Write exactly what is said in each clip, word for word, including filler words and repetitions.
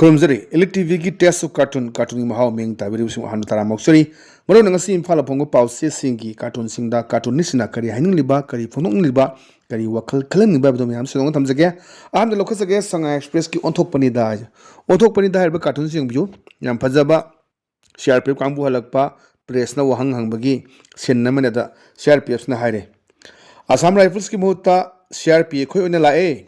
ꯈꯨꯔꯨꯝꯖꯔꯤ꯫ Elite T ꯚꯤꯒꯤ Taste of Cartoon, ꯀꯥꯔꯇꯨꯟꯒꯤ ꯃꯍꯥꯎ ꯃꯤꯡ ꯇꯥꯕꯤꯔꯤꯕꯁꯤꯡ ꯑꯍꯥꯟꯕ ꯇꯔꯥꯝꯅ ꯑꯣꯛꯆꯔꯤ꯫ ꯃꯔꯨ ꯑꯣꯏꯅ ꯉꯁꯤ ꯏꯝꯐꯥꯜꯗ ꯐꯣꯡꯕ ꯄꯥꯎꯆꯦꯁꯤꯡꯒꯤ ꯀꯥꯔꯇꯨꯟꯁꯤꯡꯗ ꯀꯥꯔꯇꯨꯟꯅꯤꯁꯁꯤꯡꯅ ꯀꯔꯤ ꯍꯥꯏꯅꯤꯡꯂꯤꯕ, ꯀꯔꯤ ꯐꯣꯡꯗꯣꯛꯅꯤꯡꯂꯤꯕ, ꯀꯔꯤ ꯋꯥꯈꯜ ꯈꯜꯍꯟꯅꯤꯡꯕ ꯍꯥꯏꯕꯗꯨ ꯃꯌꯥꯝ ꯁꯟꯗꯣꯛꯅ ꯊꯝꯖꯒꯦ꯫ ꯑꯍꯥꯟꯕꯗ ꯂꯧꯈꯠꯆꯒꯦ, ꯁꯉꯥꯏ ꯑꯦꯛꯁꯄ꯭ꯔꯦꯁꯀꯤ ꯑꯣꯟꯊꯣꯛꯄꯅꯤꯗꯥ ꯍꯥꯏꯁꯦ꯫ ꯑꯣꯟꯊꯣꯛꯄꯅꯤꯗꯥ ꯍꯥꯏꯔꯤꯕ ꯀꯥꯔꯇꯨꯟꯁꯤ ꯌꯦꯡꯕꯤꯌꯨ꯫ ꯌꯥꯝ ꯐꯖꯕ ꯁꯤ ꯑꯥꯔ ꯄꯤ ꯑꯦꯐ ꯀꯥꯡꯕꯨ ꯍꯜꯂꯛꯄ, ꯄ꯭ꯔꯦꯁꯅ ꯋꯥꯍꯪ ꯍꯪꯕꯒꯤ ꯁꯤꯟ ꯑꯃꯅꯦꯗ ꯁꯤ ꯑꯥꯔ ꯄꯤ ꯑꯦꯐꯁꯤꯅ ꯍꯥꯏꯔꯦ, "ꯑꯁꯥꯝ ꯔꯥꯏꯐꯜꯁꯀꯤ ꯃꯍꯨꯠꯇ ꯁꯤ ꯑꯥꯔ ꯄꯤ ꯑꯩꯈꯣꯏ ꯑꯣꯏꯅ ꯂꯥꯛꯑꯦ꯫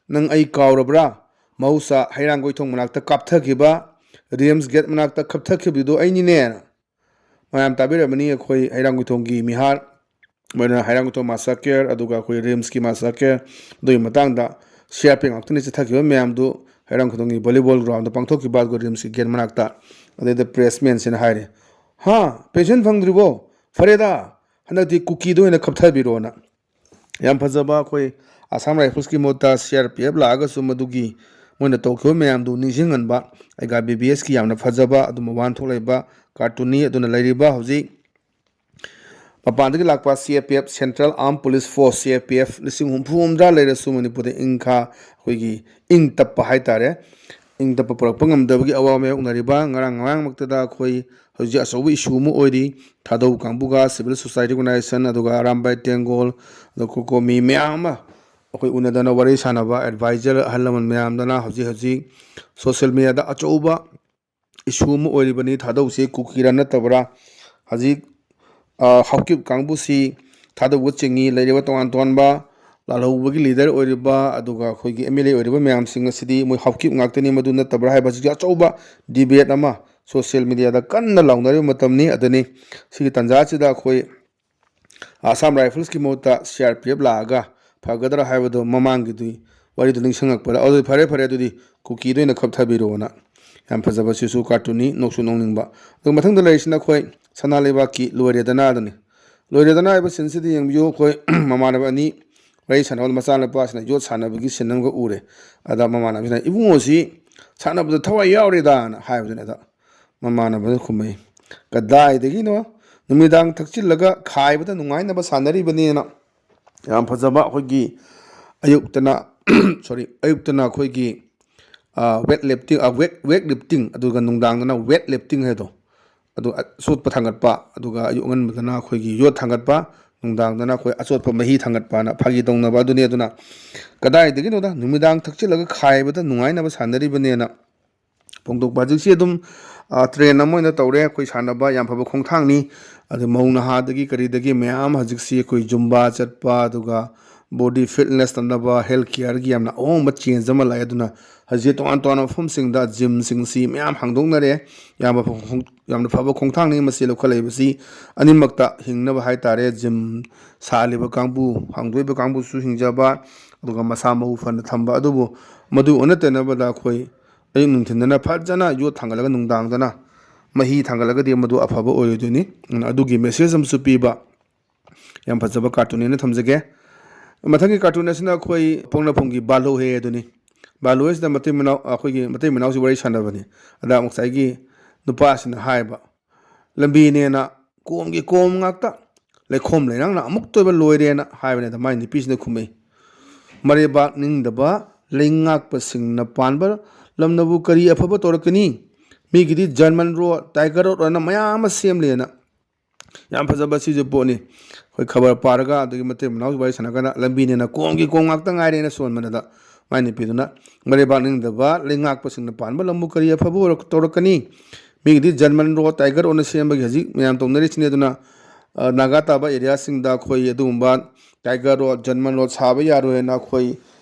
ꯅꯪ ꯑꯩ ꯀꯥꯎꯔꯕ꯭ꯔꯥ? ꯃꯍꯧꯁꯥ ꯍꯩꯔꯥꯡꯒꯣꯏ ꯊꯣꯡ ꯃꯅꯥꯛꯇ ꯀꯥꯞꯊꯈꯤꯕ, ꯔꯤꯝꯁ ꯒꯦꯠ ꯃꯅꯥꯛꯇ ꯀꯥꯞꯊꯈꯤꯕꯗꯨ ꯑꯩꯅꯤꯅꯦ"꯫ ꯃꯌꯥꯝ ꯇꯥꯕꯤꯔꯝꯃꯅꯤ, ꯑꯩꯈꯣꯏ ꯍꯩꯔꯥꯡꯒꯣꯏ ꯊꯣꯡꯒꯤ ꯃꯤꯍꯥꯠ, ꯃꯣꯏꯅ ꯍꯩꯔꯥꯡꯒꯣꯏ ꯊꯣꯡ ꯃꯥꯁꯀꯔ, ꯑꯗꯨꯒ ꯑꯩꯈꯣꯏ ꯔꯤꯝꯁꯀꯤ ꯃꯥꯁꯀꯔ, ꯑꯗꯨꯒꯤ ꯃꯇꯥꯡꯗ ꯁꯤ ꯑꯥꯔ ꯄꯤ ꯉꯥꯛꯇꯅꯤ ꯆꯤꯊꯈꯤꯕ ꯃꯌꯥꯝꯗꯨ ꯍꯩꯔꯥꯡꯒꯣꯏ ꯊꯣꯡꯒꯤ ꯚꯣꯂꯤꯕꯣꯜ ꯒ꯭ꯔꯥꯎꯟꯗ ꯄꯥꯡꯊꯣꯛꯈꯤꯕ, ꯑꯗꯨꯒ ꯔꯤꯝꯁꯀꯤ ꯒꯦꯠ ꯃꯅꯥꯛꯇ꯫ ꯑꯗꯩꯗ ꯄ꯭ꯔꯦꯁꯃꯦꯟꯁꯤꯅ ꯍꯥꯏꯔꯦ, "ꯍꯥ, ꯄꯦꯟꯁꯟ ꯐꯪꯗ꯭ꯔꯤꯕꯣ? ꯐꯔꯦꯗ, ꯍꯟꯗꯛꯇꯤ ꯀꯨꯀꯤꯗ ꯑꯣꯏꯅ ꯈꯞꯊꯕꯤꯔꯣꯅ"꯫ ꯌꯥꯝ ꯐꯖꯕ ꯑꯩꯈꯣꯏ ꯑꯁꯥꯝ ꯔꯥꯏꯐꯜꯁꯀꯤ ꯃꯍꯨꯠꯇ ꯁꯤ ꯑꯥꯔ ꯄꯤ ꯑꯦꯐ ꯂꯥꯛꯑꯒꯁꯨ ꯃꯗꯨꯒꯤ ꯃꯣꯏꯅ ꯇꯧꯈꯤꯕ ꯃꯌꯥꯝꯗꯨ ꯅꯤꯡꯁꯤꯡꯍꯟꯕ ꯑꯩꯒ ꯕꯤ ꯕꯤ ꯑꯦꯁꯀꯤ ꯌꯥꯝꯅ ꯐꯖꯕ ꯑꯗꯨꯝꯕ ꯋꯥꯍꯟꯊꯣꯛ ꯂꯩꯕ ꯀꯥꯔꯇꯨꯟꯅꯤ꯫ ꯑꯗꯨꯅ ꯂꯩꯔꯤꯕ ꯍꯧꯖꯤꯛ ꯃꯄꯥꯟꯗꯒꯤ ꯂꯥꯛꯄ C A P F, Central Armed Police Force, ꯁꯤ ꯑꯦ ꯄꯤ ꯑꯦꯐ ꯂꯤꯁꯤꯡ ꯍꯨꯝꯐꯨ ꯍꯨꯝꯗ꯭ꯔꯥ ꯂꯩꯔꯁꯨ ꯃꯅꯤꯄꯨꯔꯗ ꯏꯪꯈꯥ ꯑꯩꯈꯣꯏꯒꯤ ꯏꯪ ꯇꯞꯄ ꯍꯥꯏꯇꯥꯔꯦ, ꯏꯪ ꯇꯞꯄ ꯄꯨꯔꯛꯄ ꯉꯝꯗꯕꯒꯤ ꯑꯋꯥꯕ ꯃꯥꯌꯣꯛꯅꯔꯤꯕ ꯉꯔꯥꯡ ꯉꯔꯥꯡꯃꯛꯇꯗ ꯑꯩꯈꯣꯏ ꯍꯧꯖꯤꯛ ꯑꯆꯧꯕ ꯏꯁꯨ ꯑꯃ ꯑꯣꯏꯔꯤ꯫ ꯊꯥꯗꯧ ꯀꯥꯡꯕꯨꯒ, civil society organization, ꯑꯗꯨꯒ ꯑꯔꯥꯝꯕꯥꯏ ꯇꯦꯡꯒꯣꯜ, ꯑꯗꯨꯒ ꯀꯣꯀꯣꯃꯤ ꯃꯌꯥꯝ ꯑꯃ ꯑꯩꯈꯣꯏ ꯎꯅꯗꯅ ꯋꯥꯔꯤ ꯁꯥꯟꯅꯕ, ꯑꯦꯗꯚꯥꯏꯖꯔ ꯑꯍꯜ ꯂꯃꯟ ꯃꯌꯥꯝꯗꯅ ꯍꯧꯖꯤꯛ ꯍꯧꯖꯤꯛ ꯁꯣꯁꯤꯌꯦꯜ ꯃꯦꯗꯤꯌꯥꯗ ꯑꯆꯧꯕ ꯏꯁꯨ ꯑꯃ ꯑꯣꯏꯔꯤꯕꯅꯤ꯫ ꯊꯥꯗꯧꯁꯤ ꯀꯨꯀꯤꯔꯥ ꯅꯠꯇꯕ꯭ꯔꯥ? ꯍꯧꯖꯤꯛ, ꯑ, ꯍꯥꯎꯀꯤꯞ ꯀꯥꯡꯕꯨꯁꯤ ꯊꯥꯗꯧꯒ ꯆꯤꯡꯉꯤ꯫ ꯂꯩꯔꯤꯕ ꯇꯣꯉꯥꯟ ꯇꯣꯉꯥꯟꯕ ꯂꯥꯜꯍꯧꯕꯒꯤ ꯂꯤꯗꯔ ꯑꯣꯏꯔꯤꯕ, ꯑꯗꯨꯒ ꯑꯩꯈꯣꯏꯒꯤ ꯑꯦꯝ ꯑꯦꯜ ꯑꯦ ꯑꯣꯏꯔꯤꯕ ꯃꯌꯥꯝꯁꯤꯡ ꯑꯁꯤꯗꯤ ꯃꯣꯏ ꯍꯥꯎꯀꯤꯞ ꯉꯥꯛꯇꯅꯤ, ꯃꯗꯨ ꯅꯠꯇꯕ꯭ꯔꯥ ꯍꯥꯏꯕ ꯍꯧꯖꯤꯛꯀꯤ ꯑꯆꯧꯕ ꯗꯤꯕꯦꯠ ꯑꯃ ꯁꯣꯁꯤꯌꯦꯜ ꯃꯦꯗꯤꯌꯥꯗ ꯀꯟꯅ ꯂꯥꯎꯅꯔꯤꯕ ꯃꯇꯝꯅꯤ꯫ ꯑꯗꯨꯅꯤ ꯁꯤꯒꯤ ꯇꯥꯟꯖꯥꯁꯤꯗ ꯑꯩꯈꯣꯏ ꯑꯁꯥꯝ ꯔꯥꯏꯐꯜꯁꯀꯤ ꯃꯍꯨꯠꯇ ꯁꯤ ꯑꯥꯔ ꯄꯤ ꯑꯦꯐ ꯂꯥꯛꯑꯒ ꯐꯒꯗ꯭ꯔꯥ ꯍꯥꯏꯕꯗꯣ ꯃꯃꯥꯡꯒꯤꯗꯨꯒꯤ ꯋꯥꯔꯤꯗꯣ ꯅꯤꯡꯁꯤꯡꯉꯛꯄꯗ, "ꯑꯗꯨꯗꯤ ꯐꯔꯦ, ꯐꯔꯦ, ꯑꯗꯨꯗꯤ ꯀꯨꯀꯤꯗ ꯑꯣꯏꯅ ꯈꯞꯊꯕꯤꯔꯣꯅ"꯫ ꯌꯥꯝ ꯐꯖꯕ ꯁꯤꯁꯨ ꯀꯥꯔꯇꯨꯟꯅꯤ, ꯅꯣꯛꯁꯨ ꯅꯣꯛꯅꯤꯡꯕ꯫ ꯑꯗꯨꯒ ꯃꯊꯪꯗ ꯂꯩꯔꯤꯁꯤꯅ ꯑꯩꯈꯣꯏ ꯁꯅꯥ ꯂꯩꯕꯥꯛꯀꯤ ꯂꯣꯏꯔꯦꯗꯅꯥ ꯑꯗꯨꯅꯤ꯫ ꯂꯣꯏꯔꯦꯗꯅꯥ ꯍꯥꯏꯕ ꯁꯤꯟꯁꯤꯗꯤ ꯌꯦꯡꯕꯤꯌꯨ, ꯑꯩꯈꯣꯏ ꯃꯃꯥꯟꯅꯕ ꯑꯅꯤ ꯋꯥꯔꯤ ꯁꯥꯟꯅꯕꯗ ꯃꯆꯥꯅꯨꯄꯥꯁꯤꯅ ꯌꯣꯠ ꯁꯥꯟꯅꯕꯒꯤ ꯁꯤꯟ ꯑꯃꯒ ꯎꯔꯦ꯫ ꯑꯗ ꯃꯃꯥꯟꯅꯕꯁꯤꯅ, "ꯏꯕꯨꯡꯉꯣꯁꯤ ꯁꯥꯟꯅꯕꯗ ꯊꯋꯥꯏ ꯌꯥꯎꯔꯦꯗꯥꯅ" ꯍꯥꯏꯕꯗꯨꯅꯦ꯫ ꯑꯗ ꯃꯃꯥꯟꯅꯕꯅ ꯈꯨꯝꯃꯛꯏ, "ꯀꯗꯥꯏꯗꯒꯤꯅꯣ? ꯅꯨꯃꯤꯗꯥꯡ ꯊꯛꯆꯤꯜꯂꯒ ꯈꯥꯏꯕꯗ ꯅꯨꯡꯉꯥꯏꯅꯕ ꯁꯥꯟꯅꯔꯤꯕꯅꯦꯅ"꯫ ꯌꯥꯝ ꯐꯖꯕ ꯑꯩꯈꯣꯏꯒꯤ ꯑꯌꯨꯛꯇꯅ, ꯁꯣꯔꯤ, ꯑꯌꯨꯛꯇꯅ ꯑꯩꯈꯣꯏꯒꯤ weightlifting, weight weightlifting, ꯑꯗꯨꯒ ꯅꯨꯡꯗꯥꯡꯗꯅ ꯋꯦꯠ ꯂꯤꯐꯇꯤꯡ ꯍꯥꯏꯗꯣ, ꯑꯗꯨ ꯑꯆꯣꯠꯄ ꯊꯥꯡꯒꯠꯄ, ꯑꯗꯨꯒ ꯑꯌꯨꯛ ꯑꯉꯟꯕꯗꯅ ꯑꯩꯈꯣꯏꯒꯤ ꯌꯣꯠ ꯊꯥꯡꯒꯠꯄ, ꯅꯨꯡꯗꯥꯡꯗꯅ ꯑꯩꯈꯣꯏ ꯑꯆꯣꯠꯄ ꯃꯍꯤ ꯊꯥꯡꯒꯠꯄꯅ ꯐꯥꯒꯤ ꯇꯧꯅꯕ ꯑꯗꯨꯅꯤ꯫ ꯑꯗꯨꯅ ꯀꯗꯥꯏꯗꯒꯤꯅꯣꯗ ꯅꯨꯃꯤꯗꯥꯡ ꯊꯛꯆꯤꯜꯂꯒ ꯈꯥꯏꯕꯗ ꯅꯨꯡꯉꯥꯏꯅꯕ ꯁꯥꯟꯅꯔꯤꯕꯅꯦꯅ ꯐꯣꯡꯗꯣꯛꯄ꯫ ꯍꯧꯖꯤꯛꯁꯤ ꯑꯗꯨꯝ ꯇ꯭ꯔꯦꯟ ꯑꯃ ꯑꯣꯏꯅ ꯇꯧꯔꯦ꯫ ꯑꯩꯈꯣꯏ ꯁꯥꯟꯅꯕ ꯌꯥꯝ ꯐꯕ ꯈꯣꯡꯊꯥꯡꯅꯤ꯫ ꯑꯗꯨ ꯃꯧ ꯅꯍꯥꯗꯒꯤ ꯀꯔꯤꯗꯒꯤ ꯃꯌꯥꯝ ꯍꯧꯖꯤꯛꯁꯤ ꯑꯩꯈꯣꯏ ꯖꯨꯝꯕꯥ ꯆꯠꯄ, ꯑꯗꯨꯒ ꯕꯣꯗꯤ ꯐꯤꯠꯅꯦꯁ ꯇꯧꯅꯕ ꯍꯦꯜꯊ ꯀꯤꯌꯔꯒꯤ ꯌꯥꯝꯅ ꯑꯍꯣꯡꯕ ꯆꯦꯟꯖ ꯑꯃ ꯂꯥꯛꯑꯦ꯫ ꯑꯗꯨꯅ ꯍꯧꯖꯤꯛ ꯇꯣꯉꯥꯟ ꯇꯣꯉꯥꯟꯕ ꯃꯐꯝꯁꯤꯡꯗ ꯖꯤꯝꯁꯤꯡꯁꯤ ꯃꯌꯥꯝ ꯍꯥꯡꯗꯣꯛꯅꯔꯦ꯫ ꯌꯥꯝꯅ ꯐꯕ ꯈꯣꯡ-, ꯌꯥꯝꯅ ꯐꯕ ꯈꯣꯡꯊꯥꯡꯅꯤ ꯃꯁꯤ ꯂꯧꯈꯠꯂꯛꯏꯕꯁꯤ꯫ ꯑꯅꯤꯃꯛꯇ ꯍꯤꯡꯅꯕ ꯍꯥꯏ ꯇꯥꯔꯦ, ꯖꯤꯝ ꯁꯥꯜꯂꯤꯕ ꯀꯥꯡꯕꯨ, ꯍꯥꯡꯗꯣꯛꯏꯕ ꯀꯥꯡꯕꯨꯁꯨ ꯍꯤꯡꯖꯕ, ꯑꯗꯨꯒ ꯃꯁꯥ ꯃꯎ ꯐꯅ ꯊꯝꯕ꯫ ꯑꯗꯨꯕꯨ ꯃꯗꯨ ꯑꯣꯟꯅ ꯇꯩꯅꯕꯗ ꯑꯩꯈꯣꯏ ꯑꯌꯨꯛ ꯅꯨꯡꯊꯤꯟꯗꯅ ꯐꯖꯅ ꯌꯣꯠ ꯊꯥꯡꯒꯠꯂꯒ ꯅꯨꯡꯗꯥꯡꯗꯅ ꯃꯍꯤ ꯊꯥꯡꯒꯠꯂꯒꯗꯤ ꯃꯗꯨ ꯑꯐꯕ ꯑꯣꯏꯔꯣꯏꯗꯣꯏꯅꯤ꯫ ꯑꯗꯨꯅ ꯑꯗꯨꯒꯤ ꯃꯦꯁꯦꯖ ꯑꯃꯁꯨ ꯄꯤꯕ ꯌꯥꯝ ꯐꯖꯕ ꯀꯥꯔꯇꯨꯟꯅꯦꯅ ꯊꯝꯖꯒꯦ꯫ ꯃꯊꯪꯒꯤ ꯀꯥꯔꯇꯨꯟ ꯑꯁꯤꯅ ꯑꯩꯈꯣꯏ ꯄꯣꯛꯅꯐꯝꯒꯤ ꯕꯥꯂꯨ ꯍꯦ ꯑꯗꯨꯅꯤ꯫ ꯕꯥꯂꯨ ꯍꯦꯁꯤꯗ ꯃꯇꯩ ꯃꯅꯥꯎ, ꯑꯩꯈꯣꯏꯒꯤ ꯃꯇꯩ ꯃꯅꯥꯎꯁꯤ ꯋꯥꯔꯤ ꯁꯥꯟꯅꯕꯅꯤ꯫ ꯑꯗ ꯉꯁꯥꯏꯒꯤ ꯅꯨꯄꯥꯁꯤꯅ ꯍꯥꯏꯕ, "ꯂꯝꯕꯤꯅꯦꯅ ꯀꯣꯝꯒꯤ ꯀꯣꯝ ꯉꯥꯛꯇ, ꯂꯩꯈꯣꯝ ꯂꯩꯅꯥꯡꯅ ꯑꯃꯨꯛꯇ ꯑꯣꯏꯕ ꯂꯣꯏꯔꯦꯅ" ꯍꯥꯏꯕꯅꯦ꯫ ꯑꯗ ꯃꯥꯏ ꯅꯨꯄꯤꯁꯤꯅ ꯈꯨꯝꯃꯛꯏ, "ꯃꯔꯩꯕꯥꯛ ꯅꯤꯡꯗꯕ ꯂꯩꯉꯥꯛꯄꯁꯤꯡꯅ ꯄꯥꯟꯕ ꯂꯝꯅꯕꯨ ꯀꯔꯤ ꯑꯐꯕ ꯇꯧꯔꯛꯀꯅꯤ? ꯃꯤꯒꯤꯗꯤ ꯖꯔꯃꯟ ꯔꯣꯗ, ꯇꯥꯏꯒꯔ ꯔꯣꯗ ꯑꯅ ꯃꯌꯥꯝ ꯑꯃ ꯁꯦꯝꯂꯦꯅ"꯫ ꯌꯥꯝ ꯐꯖꯕ ꯁꯤꯁꯨ ꯄꯣꯠꯅꯤ꯫ ꯑꯩꯈꯣꯏ ꯈꯕꯔ ꯄꯥꯔꯒ, ꯑꯗꯒꯤ ꯃꯇꯩ ꯃꯅꯥꯎ ꯋꯥꯔꯤ ꯁꯥꯟꯅꯔꯀꯥꯟꯗ, "ꯂꯝꯕꯤꯅꯦꯅ ꯀꯣꯝꯒꯤ ꯀꯣꯝ ꯉꯥꯛꯇ ꯉꯥꯏꯔꯦꯅ" ꯁꯣꯟꯕꯅꯗ ꯃꯥꯏ ꯅꯨꯄꯤꯗꯨꯅ, "ꯃꯔꯩꯕꯥꯛ ꯅꯤꯡꯗꯕ ꯂꯩꯉꯥꯛꯄꯁꯤꯡꯅ ꯄꯥꯟꯕ ꯂꯝꯕꯨ ꯀꯔꯤ ꯑꯐꯕ ꯑꯣꯏꯔꯛ-, ꯇꯧꯔꯛꯀꯅꯤ? ꯃꯤꯒꯤꯗꯤ ꯖꯔꯃꯟ ꯔꯣꯗ, ꯇꯥꯏꯒꯔ ꯔꯣꯗꯅ ꯁꯦꯝꯕꯒꯤ ꯍꯧꯖꯤꯛ ꯃꯌꯥꯝ ꯇꯧꯅꯔꯤꯁꯤꯅꯤ"꯫ ꯑꯗꯨꯅ, ꯑ, ꯅꯥꯒꯥ ꯇꯥꯕ ꯑꯦꯔꯤꯌꯥꯁꯤꯡꯗ ꯑꯩꯈꯣꯏ ꯑꯗꯨꯒꯨꯝꯕ ꯇꯥꯏꯒꯔ ꯔꯣꯗ, ꯖꯔꯃꯟ ꯔꯣꯗ ꯁꯥꯕ ꯌꯥꯔꯣꯏꯅ ꯑꯩꯈꯣꯏ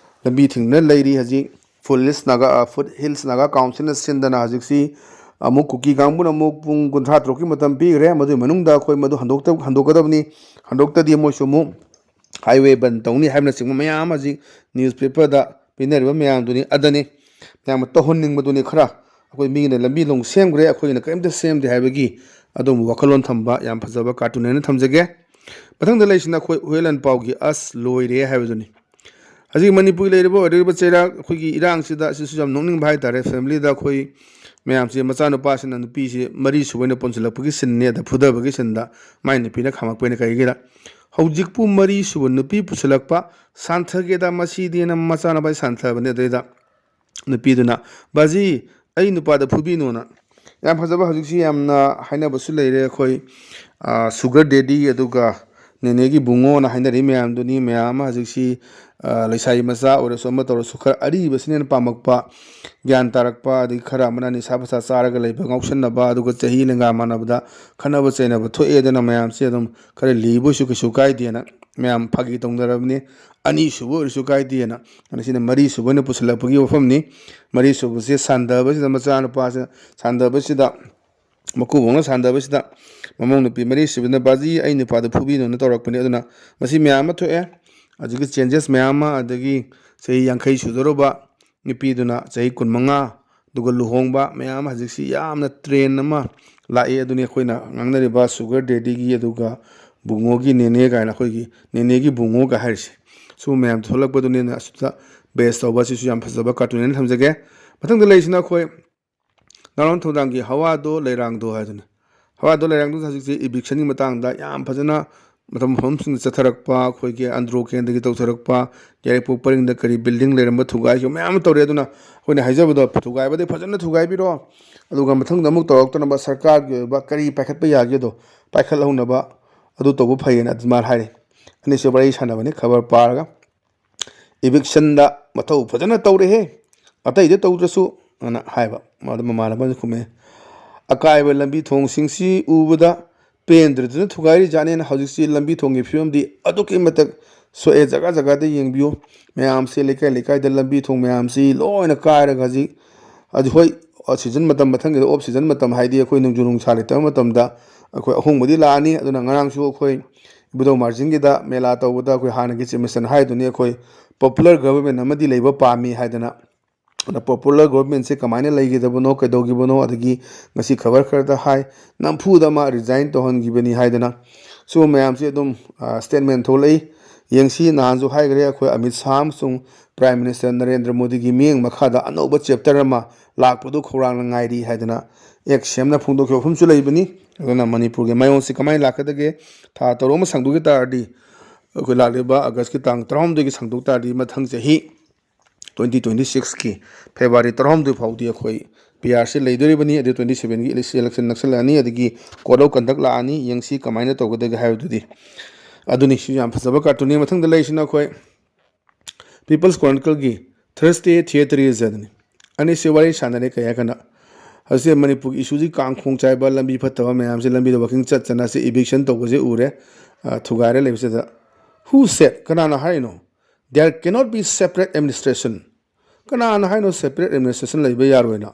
ꯂꯝꯕꯤ ꯊꯤꯡꯗꯨꯅ ꯂꯩꯔꯤ꯫ ꯍꯧꯖꯤꯛ ꯐꯨꯠ ꯍꯤꯜꯁ ꯅꯥꯒꯥ, ꯑ, ꯐꯨꯠ ꯍꯤꯜꯁ ꯅꯥꯒꯥ ꯀꯥꯎꯟꯁꯤꯜꯅ ꯁꯤꯟꯗꯅ ꯍꯧꯖꯤꯛꯁꯤ ꯑꯃꯨꯛ ꯀꯨꯀꯤ ꯀꯥꯡꯕꯨꯅ ꯑꯃꯨꯛ ꯄꯨꯡ ꯀꯨꯟꯊ꯭ꯔꯥ ꯇꯔꯨꯛꯀꯤ ꯃꯇꯝ ꯄꯤꯈ꯭ꯔꯦ꯫ ꯃꯗꯨꯒꯤ ꯃꯅꯨꯡꯗ ꯑꯩꯈꯣꯏ ꯃꯗꯨ ꯍꯟꯗꯣꯛꯇ-, ꯍꯟꯗꯣꯛꯀꯗꯕꯅꯤ꯫ ꯍꯟꯗꯣꯛꯇꯗꯤ ꯃꯣꯏꯁꯨ ꯑꯃꯨꯛ ꯍꯥꯏꯋꯦ ꯕꯟ ꯇꯧꯅꯤ ꯍꯥꯏꯕꯅꯆꯤꯡꯕ ꯃꯌꯥꯝ ꯑꯃ ꯍꯧꯖꯤꯛ ꯅ꯭ꯌꯨꯁꯄꯦꯄꯔꯗ ꯄꯤꯅꯔꯤꯕ ꯃꯌꯥꯝꯗꯨꯅꯤ꯫ ꯑꯗꯨꯅꯤ ꯃꯌꯥꯝꯅ ꯇꯧꯍꯟꯅꯤꯡꯕꯗꯨꯅꯤ꯫ ꯈꯔ ꯑꯩꯈꯣꯏ ꯃꯤꯒꯤꯅ ꯂꯝꯕꯤ ꯂꯣꯡ ꯁꯦꯝꯈ꯭ꯔꯦ, ꯑꯩꯈꯣꯏꯒꯤꯅ ꯀꯔꯤꯝꯇ ꯁꯦꯝꯗꯦ ꯍꯥꯏꯕꯒꯤ ꯑꯗꯨꯒꯨꯝꯕ ꯋꯥꯈꯜꯂꯣꯟ ꯊꯝꯕ ꯌꯥꯝ ꯐꯖꯕ ꯀꯥꯔꯇꯨꯟ ꯍꯥꯏꯅ ꯊꯝꯖꯒꯦ꯫ ꯃꯊꯪꯗ ꯂꯩꯁꯤꯅ ꯑꯩꯈꯣꯏ ꯍꯨꯌꯦꯟ ꯂꯥꯟꯄꯥꯎꯒꯤ "ꯑꯁ ꯂꯣꯏꯔꯦ" ꯍꯥꯏꯕꯗꯨꯅꯤ꯫ ꯍꯧꯖꯤꯛ ꯃꯅꯤꯄꯨꯔꯒꯤ ꯂꯩꯔꯤꯕ ꯑꯣꯏꯔꯤꯕ ꯆꯩꯔꯥꯛ ꯑꯩꯈꯣꯏꯒꯤ ꯏꯔꯥꯡꯁꯤꯗ ꯑꯁꯤꯁꯨ ꯌꯥꯝ ꯅꯣꯛꯅꯤꯡꯕ ꯍꯥꯏꯇꯥꯔꯦ꯫ ꯐꯦꯃꯤꯂꯤꯗ ꯑꯩꯈꯣꯏ ꯃꯌꯥꯝꯁꯦ, ꯃꯆꯥꯅꯨꯄꯥꯁꯤꯅ ꯅꯨꯄꯤꯁꯤ ꯃꯔꯤ ꯁꯨꯕ ꯑꯣꯏꯅ ꯄꯨꯟꯁꯤꯜꯂꯛꯄꯒꯤ ꯁꯤꯟꯅꯤ, ꯑꯗ ꯐꯨꯗꯕꯒꯤ ꯁꯤꯟꯗ ꯃꯥꯏ ꯅꯨꯄꯤꯅ ꯈꯥꯝꯃꯛꯄꯩꯅ ꯀꯩꯒꯤꯔ, "ꯍꯧꯖꯤꯛꯄꯨ ꯃꯔꯤ ꯁꯨꯕ ꯅꯨꯄꯤ ꯄꯨꯁꯤꯜꯂꯛꯄ, ꯁꯥꯟꯊꯒꯦꯗ ꯃꯁꯤꯗꯤꯅ" ꯃꯆꯥꯅꯨꯄꯥꯁꯤ ꯁꯥꯟꯊꯕꯅꯤ꯫ ꯑꯗꯩꯗ ꯅꯨꯄꯤꯗꯨꯅ, "ꯕꯥꯖꯤ, ꯑꯩ ꯅꯨꯄꯥꯗ ꯐꯨꯕꯤꯅꯣꯅ"꯫ ꯌꯥꯝ ꯐꯖꯕ, ꯍꯧꯖꯤꯛꯁꯤ ꯌꯥꯝꯅ ꯍꯥꯏꯅꯕꯁꯨ ꯂꯩꯔꯦ ꯑꯩꯈꯣꯏ, ꯑ, sugar daddy ꯑꯗꯨꯒ ꯅꯦꯅꯦꯒꯤ ꯕꯨꯡꯉꯣꯅ ꯍꯥꯏꯅꯔꯤ ꯃꯌꯥꯝꯗꯨꯅꯤ꯫ ꯃꯌꯥꯝ ꯑꯃ ꯍꯧꯖꯤꯛꯁꯤ, ꯑ, ꯂꯩꯁꯥꯕꯤ ꯃꯆꯥ ꯑꯣꯏꯔꯁꯨ ꯑꯃ ꯇꯧꯔꯁꯨ ꯈꯔ ꯑꯔꯤꯕꯁꯤꯅ ꯍꯦꯟꯅ ꯄꯥꯝꯃꯛꯄ, ꯒ꯭ꯌꯥꯟ ꯇꯥꯔꯛꯄ, ꯑꯗꯒꯤ ꯈꯔ ꯑꯃꯅ ꯅꯤꯁꯥ ꯄꯁꯥ ꯆꯥꯔꯒ ꯂꯩꯕ, ꯉꯥꯎꯁꯟꯅꯕ, ꯑꯗꯨꯒ ꯆꯍꯤ ꯂꯦꯡꯒꯥ ꯃꯥꯟꯅꯕꯗ ꯈꯠꯅꯕ ꯆꯩꯅꯕ ꯊꯣꯛꯑꯦꯗꯅ ꯃꯌꯥꯝꯁꯦ ꯑꯗꯨꯝ ꯈꯔ ꯂꯤꯕ ꯑꯣꯏꯁꯨ ꯀꯩꯁꯨ ꯀꯥꯏꯗꯦꯅ ꯃꯌꯥꯝ ꯐꯥꯒꯤ ꯇꯧꯅꯔꯕꯅꯤ꯫ ꯑꯅꯤꯁꯨꯕ ꯑꯣꯏꯔꯁꯨ ꯀꯥꯏꯗꯦꯅ꯫ ꯑꯗ ꯁꯤꯅ ꯃꯔꯤꯁꯨꯕ ꯑꯣꯏꯅ ꯄꯨꯁꯤꯜꯂꯛꯄꯒꯤ ꯋꯥꯐꯝꯅꯤ꯫ ꯃꯔꯤꯁꯨꯕꯁꯦ ꯁꯥꯟꯗꯕꯁꯤꯗ ꯃꯆꯥꯅꯨꯄꯥꯁꯦ ꯁꯥꯟꯗꯕꯁꯤꯗ ꯃꯀꯨꯕꯣꯛꯅ ꯁꯥꯟꯗꯕꯁꯤꯗ ꯃꯃꯧ ꯅꯨꯄꯤ ꯃꯔꯤꯁꯨꯕꯅ, "ꯕꯥꯖꯤ, ꯑꯩ ꯅꯨꯄꯥꯗꯨ ꯐꯨꯕꯤꯅꯣꯅ" ꯇꯧꯔꯛꯄꯅꯤ꯫ ꯑꯗꯨꯅ ꯃꯁꯤ ꯃꯌꯥꯝ ꯑꯃ ꯊꯣꯛꯑꯦ꯫ ꯍꯧꯖꯤꯛꯀꯤ changes ꯃꯌꯥꯝ ꯑꯃ, ꯑꯗꯒꯤ ꯆꯍꯤ ꯌꯥꯡꯈꯩ ꯁꯨꯗꯧꯔꯕ ꯅꯨꯄꯤꯗꯨꯅ ꯆꯍꯤ ꯀꯨꯟꯃꯉꯥ, ꯑꯗꯨꯒ ꯂꯨꯍꯣꯡꯕ ꯃꯌꯥꯝ ꯑꯃ ꯍꯧꯖꯤꯛꯁꯤ ꯌꯥꯝꯅ trend ꯑꯃ ꯂꯥꯛꯑꯦ꯫ ꯑꯗꯨꯅꯤ ꯑꯩꯈꯣꯏꯅ ꯉꯥꯡꯅꯔꯤꯕ sugar daddyꯒꯤ ꯑꯗꯨꯒ ꯕꯨꯡꯉꯣꯒꯤ ꯅꯦꯅꯦ ꯀꯥꯏꯅ, ꯑꯩꯈꯣꯏꯒꯤ ꯅꯦꯅꯦꯒꯤ ꯕꯨꯡꯉꯣꯒ ꯍꯥꯏꯔꯤꯁꯦ꯫ ꯁꯤꯒꯨꯝꯕ ꯃꯌꯥꯝ ꯊꯣꯛꯂꯛꯄꯗꯨꯅꯤꯅ ꯑꯁꯤꯗ base ꯇꯧꯕ ꯑꯁꯤꯁꯨ ꯌꯥꯝ ꯐꯖꯕ cartoon ꯍꯥꯏꯅ ꯊꯝꯖꯒꯦ꯫ ꯃꯊꯪꯗ ꯂꯩꯔꯤꯁꯤꯅ ꯑꯩꯈꯣꯏ ꯅꯥꯔꯣꯟ ꯊꯧꯗꯥꯡꯒꯤ ꯍꯋꯥꯗꯣ ꯂꯩꯔꯥꯡꯗꯣ ꯍꯥꯏꯗꯨꯅꯤ꯫ ꯍꯋꯥꯗꯣ ꯂꯩꯔꯥꯡꯗꯣ ꯍꯧꯖꯤꯛꯁꯤ evictionꯒꯤ ꯃꯇꯥꯡꯗ ꯌꯥꯝ ꯐꯖꯅ ꯃꯐꯝ ꯃꯐꯝꯁꯤꯡꯗ ꯆꯠꯊꯔꯛꯄ, ꯑꯩꯈꯣꯏꯒꯤ ꯑꯟꯗ꯭ꯔꯣ ꯀꯦꯟꯗ꯭ꯔꯒꯤ ꯇꯧꯊꯔꯛꯄ, ꯌꯥꯏꯔꯤꯄꯣꯛ ꯄꯔꯤꯡꯗ ꯀꯔꯤ building ꯂꯩꯔꯝꯕ ꯊꯨꯒꯥꯏꯈꯤꯕ ꯃꯌꯥꯝ ꯑꯃ ꯇꯧꯔꯦ꯫ ꯑꯗꯨꯅ ꯑꯩꯈꯣꯏꯅ ꯍꯥꯏꯖꯕꯗꯣ, ꯊꯨꯒꯥꯏꯕꯗꯤ ꯐꯖꯅ ꯊꯨꯒꯥꯏꯕꯤꯔꯣ, ꯑꯗꯨꯒ ꯃꯊꯪꯗ ꯑꯃꯨꯛ ꯇꯧꯔꯛꯇꯅꯕ ꯁꯔꯀꯥꯔꯒꯤ ꯑꯣꯏꯕ ꯀꯔꯤ ꯄꯥꯏꯈꯠꯄ ꯌꯥꯒꯦꯗꯣ ꯄꯥꯏꯈꯠꯍꯧꯅꯕ ꯑꯗꯨ ꯇꯧꯕ ꯐꯩꯌꯦꯅ ꯑꯗꯨꯃꯥꯏꯅ ꯍꯥꯏꯔꯤ꯫ ꯑꯅꯤꯁꯨꯕ ꯋꯥꯔꯤ ꯁꯥꯟꯅꯕꯅꯤ ꯈꯕꯔ ꯄꯥꯔꯒ꯫ Evictionꯗ ꯃꯊꯧ ꯐꯖꯅ ꯇꯧꯔꯦꯍꯦ, ꯑꯇꯩꯗ ꯇꯧꯗ꯭ꯔꯁꯨ, ꯑꯅ ꯍꯥꯏꯕ꯫ ꯃꯥꯗꯣ ꯃꯃꯥꯟꯅꯕꯅ ꯈꯨꯝꯃꯦ, "ꯑꯀꯥꯏꯕ ꯂꯝꯕꯤ ꯊꯣꯡꯁꯤꯡꯁꯤ ꯎꯕꯗ ꯄꯦꯟꯗ꯭ꯔꯗꯨꯅ ꯊꯨꯒꯥꯏꯔꯤꯖꯥꯠꯅꯦꯅ꯫ ꯍꯧꯖꯤꯛꯁꯤ ꯂꯝꯕꯤ ꯊꯣꯡꯒꯤ ꯐꯤꯕꯝꯗꯤ ꯑꯗꯨꯛꯀꯤ ꯃꯇꯤꯛ ꯁꯣꯛꯑꯦ꯫ ꯖꯒꯥ ꯖꯒꯥꯗ ꯌꯦꯡꯕꯤꯌꯨ, ꯃꯌꯥꯝꯁꯦ, ꯂꯩꯀꯥꯏ ꯂꯩꯀꯥꯏꯗ ꯂꯝꯕꯤ ꯊꯣꯡ ꯃꯌꯥꯝꯁꯤ ꯂꯣꯏꯅ ꯀꯥꯏꯔꯒ ꯍꯧꯖꯤꯛ, ꯍꯧꯖꯤꯛ, ꯍꯣꯏ, season ꯃꯇꯝ, ꯃꯊꯪꯒꯤꯗ off season ꯃꯇꯝ, ꯍꯥꯏꯗꯤ ꯑꯩꯈꯣꯏ ꯅꯣꯡꯖꯨ ꯅꯨꯡꯁꯥ ꯂꯩꯇꯕ ꯃꯇꯝꯗ ꯑꯩꯈꯣꯏ ꯑꯍꯣꯡꯕꯗꯤ ꯂꯥꯛꯑꯅꯤ꯫ ꯑꯗꯨꯅ ꯉꯔꯥꯡꯁꯨ ꯑꯩꯈꯣꯏ ꯏꯕꯨꯙꯧ ꯃꯥꯔꯖꯤꯡꯒꯤꯗ ꯃꯦꯂꯥ ꯇꯧꯕꯗ ꯑꯩꯈꯣꯏ ꯍꯥꯟꯅꯒꯤ ꯆꯤꯞ ꯃꯤꯅꯤꯁꯇꯔꯅ ꯍꯥꯏꯗꯨꯅꯤ, ꯑꯩꯈꯣꯏ popular government ꯑꯃꯗꯤ ꯂꯩꯕ ꯄꯥꯝꯃꯤ ꯍꯥꯏꯗꯅ꯫ ꯑꯗ popular governmentꯁꯦ ꯀꯃꯥꯏꯅ ꯂꯩꯒꯗꯕꯅꯣ, ꯀꯩꯗꯧꯈꯤꯕꯅꯣ, ꯑꯗꯒꯤ ꯉꯁꯤ ꯈꯕꯔ ꯈꯔꯗ ꯍꯥꯏ, ꯅꯝꯐꯨꯗ ꯃꯥ resign ꯇꯧꯍꯟꯈꯤꯕꯅꯤ ꯍꯥꯏꯗꯅ꯫ ꯁꯤꯒꯨꯝꯕ ꯃꯌꯥꯝꯁꯦ ꯑꯗꯨꯝ, ꯑ, statement ꯊꯣꯛꯂꯛꯏ꯫ ꯌꯦꯡꯁꯤ, ꯅꯍꯥꯟꯁꯨ ꯍꯥꯏꯈ꯭ꯔꯦ, ꯑꯩꯈꯣꯏ ꯑꯃꯤꯠ ꯁꯥꯍ ꯑꯃꯁꯨꯡ Prime Minister ꯅꯔꯦꯟꯗ꯭ꯔ ꯃꯣꯗꯤꯒꯤ ꯃꯤꯠꯌꯦꯡ ꯃꯈꯥꯗ ꯑꯅꯧꯕ chapter ꯑꯃ ꯂꯥꯛꯄꯗꯨ ꯈꯧꯔꯥꯡꯅ ꯉꯥꯏꯔꯤ ꯍꯥꯏꯗꯅ ꯑꯦꯛꯁ ꯁꯤ ꯑꯦꯝꯅ ꯐꯣꯡꯗꯣꯛꯈꯤꯕ ꯋꯥꯐꯝꯁꯨ ꯂꯩꯕꯅꯤ꯫ ꯑꯗꯨꯅ ꯃꯅꯤꯄꯨꯔꯒꯤ ꯃꯥꯏꯑꯣꯟꯁꯤ ꯀꯃꯥꯏꯅ ꯂꯥꯛꯀꯗꯒꯦ? ꯊꯥ ꯇꯔꯨꯛ ꯑꯃ ꯁꯥꯡꯗꯣꯛꯈꯤ ꯇꯥꯔꯗꯤ, ꯑꯩꯈꯣꯏ ꯂꯥꯛꯂꯤꯕ ꯑꯥꯒꯁꯀꯤ ꯇꯥꯡ ꯇꯔꯥꯍꯨꯝꯗꯣꯏꯒꯤ ꯁꯥꯡꯗꯣꯛ ꯇꯥꯔꯗꯤ, ꯃꯊꯪ ꯆꯍꯤ ꯇ꯭ꯋꯦꯟꯇꯤ ꯇ꯭ꯋꯦꯟꯇꯤ ꯁꯤꯛꯁꯀꯤ ꯐꯦꯕ꯭ꯔꯨꯋꯥꯔꯤ ꯇꯔꯥꯍꯨꯝꯗꯣꯏ ꯐꯥꯎꯗꯤ ꯑꯩꯈꯣꯏ ꯄꯤ ꯑꯥꯔ ꯁꯤ ꯂꯩꯗꯣꯔꯤꯕꯅꯤ꯫ ꯑꯗꯨ ꯇ꯭ꯋꯦꯟꯇꯤ ꯁꯚꯦꯟꯒꯤ ꯏꯂꯦꯛꯁꯟ ꯅꯛꯁꯜꯂꯛꯑꯅꯤ, ꯑꯗꯒꯤ code of conduct ꯂꯥꯛꯑꯅꯤ, ꯌꯦꯡꯁꯤ ꯀꯃꯥꯏꯅ ꯇꯧꯒꯗꯒꯦ ꯍꯥꯏꯕꯗꯨꯗꯤ꯫ ꯑꯗꯨꯅꯤ, ꯁꯤ ꯌꯥꯝ ꯐꯖꯕ ꯀꯥꯔꯇꯨꯟꯅꯤ꯫ ꯃꯊꯪꯗ ꯂꯩꯔꯤꯁꯤꯅ ꯑꯩꯈꯣꯏ People's Chronicleꯒꯤ Thursday Theatre Release ꯑꯗꯨꯅꯤ꯫ ꯑꯅꯤꯁꯤ ꯋꯥꯔꯤ ꯁꯥꯟꯅꯔꯦ ꯀꯩ ꯍꯥꯏ ꯀꯥꯟꯗ, ꯍꯧꯖꯤꯛ ꯃꯅꯤꯄꯨꯔꯒꯤ ꯏꯁꯨꯁꯤ ꯀꯥꯡꯈꯣꯡ ꯆꯥꯏꯕ, ꯂꯝꯕꯤ ꯐꯠꯇꯕ ꯃꯌꯥꯝꯁꯦ, ꯂꯝꯕꯤꯗ ꯋꯥꯀꯤꯡ ꯆꯠ ꯆꯠꯅ ꯁꯤ ꯏꯚꯤꯛꯁꯟ ꯇꯧꯕꯁꯦ ꯎꯔꯦ, ꯑ, ꯊꯨꯒꯥꯏꯔ ꯂꯩꯕꯁꯤꯗ꯫ Who said? ꯀꯅꯥꯅ ꯍꯥꯏꯔꯤꯅꯣ? There cannot be separate administration. ꯀꯅꯥꯅ ꯍꯥꯏꯅꯣ separate administration ꯂꯩꯕ ꯌꯥꯔꯣꯏꯅ?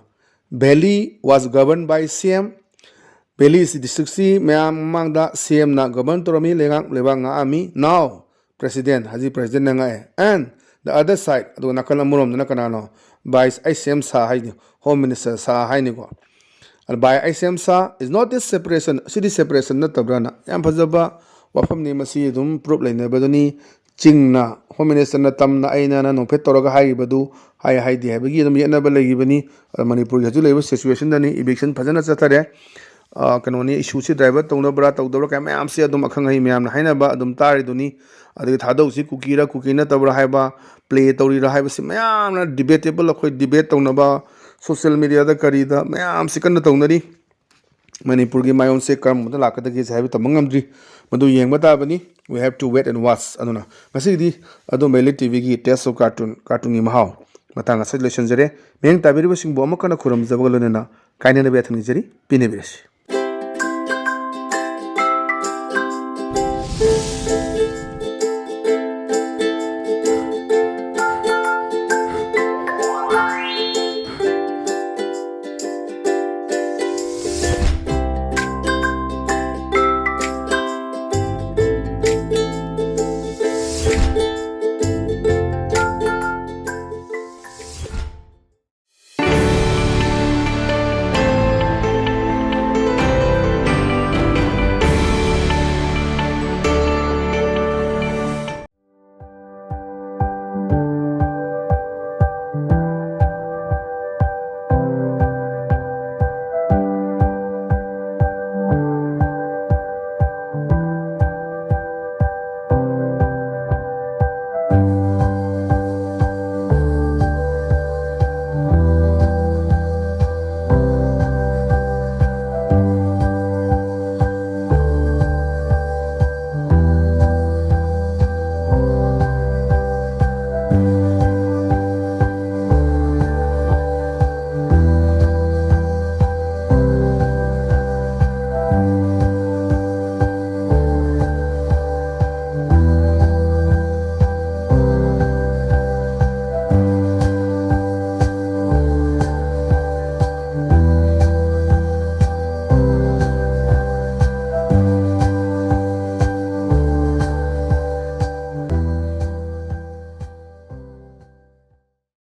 Valley was governed by C M. Valley ꯗꯤꯁꯇ꯭ꯔꯤꯛꯁꯤ ꯃꯌꯥꯝ ꯃꯃꯥꯡꯗ C Mꯅ govern ꯇꯧꯔꯝꯃꯤ, ꯂꯩꯉꯥꯛ ꯂꯩꯕꯥꯛ ꯉꯥꯛꯑꯝꯃꯤ꯫ Now president, ꯍꯧꯖꯤꯛ presidentꯅ ꯉꯥꯛꯑꯦ꯫ And the other side, ꯑꯗꯨꯒ ꯅꯥꯀꯜ ꯑꯃꯔꯣꯝꯗꯅ ꯀꯅꯥꯅꯣ? Vice, ꯑꯩ C M ꯁꯥ ꯍꯥꯏꯅꯤ, home minister ꯁꯥ ꯍꯥꯏꯅꯤꯀꯣ꯫ ꯑꯗ by I C M ꯁꯥ, is not this separation? CD separation ꯅꯠꯇꯕ꯭ꯔꯥꯅ? ꯌꯥꯝ ꯐꯖꯕ ꯋꯥꯐꯝꯅꯤ꯫ ꯃꯁꯤ ꯑꯗꯨꯝ proof ꯂꯩꯅꯕꯗꯨꯅꯤ꯫ ꯆꯤꯡꯅ, home ministerꯅ ꯇꯝꯅ ꯑꯩꯅꯅ ꯅꯣꯛꯐꯦꯠ ꯇꯧꯔꯒ ꯍꯥꯏꯈꯤꯕꯗꯨ ꯍꯥꯏ ꯍꯥꯏꯗꯦ ꯍꯥꯏꯕꯒꯤ ꯑꯗꯨꯝ ꯌꯦꯠꯅꯕ ꯂꯩꯈꯤꯕꯅꯤ꯫ ꯑꯗ ꯃꯅꯤꯄꯨꯔꯒꯤ ꯍꯧꯖꯤꯛ ꯂꯩꯔꯤꯕ situationꯗꯅꯤ, eviction ꯐꯖꯅ ꯆꯠꯊꯔꯦ꯫ ꯑ, ꯀꯩꯅꯣꯅꯤ, issueꯁꯤ divert ꯇꯧꯅꯕ꯭ꯔꯥ ꯇꯧꯗꯕ꯭ꯔꯥ ꯀꯌꯥ ꯃꯌꯥꯝꯁꯦ ꯑꯗꯨꯝ ꯑꯈꯪ ꯑꯍꯩ ꯃꯌꯥꯝꯅ ꯍꯥꯏꯅꯕ ꯑꯗꯨꯝ ꯇꯥꯔꯤꯗꯨꯅꯤ꯫ ꯑꯗꯒꯤ ꯊꯥꯗꯧꯁꯤ ꯀꯨꯀꯤꯔꯥ ꯀꯨꯀꯤ ꯅꯠꯇꯕ꯭ꯔꯥ ꯍꯥꯏꯕ, play ꯇꯧꯔꯤꯔꯥ ꯍꯥꯏꯕꯁꯤ ꯃꯌꯥꯝꯅ debatable, ꯑꯩꯈꯣꯏ debate ꯇꯧꯅꯕ social mediaꯗ ꯀꯔꯤꯗ ꯃꯌꯥꯝꯁꯤ ꯀꯟꯅ ꯇꯧꯅꯔꯤ꯫ ꯃꯅꯤꯄꯨꯔꯒꯤ ꯃꯥꯏꯑꯣꯟꯁꯦ ꯀꯔꯝꯕꯗ ꯂꯥꯛꯀꯗꯒꯦꯁꯦ ꯍꯥꯏꯕ ꯇꯝꯕ ꯉꯝꯗ꯭ꯔꯤ꯫ ꯃꯗꯨ ꯌꯦꯡꯕ ꯇꯥꯕꯅꯤ꯫ We have to wait and watch꯫ ꯑꯗꯨꯅ ꯉꯁꯤꯒꯤꯗꯤ ꯑꯗꯨꯝ Valley TVꯒꯤ Taste of Cartoon, ꯀꯥꯔꯇꯨꯟꯒꯤ ꯃꯍꯥꯎ ꯃꯇꯥꯡ ꯑꯁꯤꯗ ꯂꯣꯏꯁꯤꯟꯖꯔꯦ꯫ ꯃꯤꯠꯌꯦꯡ ꯇꯥꯕꯤꯔꯤꯕꯁꯤꯡꯕꯨ ꯑꯃꯨꯛ ꯍꯟꯅ ꯈꯨꯔꯨꯝꯖꯕꯒ ꯂꯣꯏꯅꯅ ꯀꯥꯏꯅꯅꯕ ꯌꯥꯊꯪ ꯅꯤꯖꯔꯤ꯫ ꯄꯦꯟꯅꯕꯤꯔꯁꯤ꯫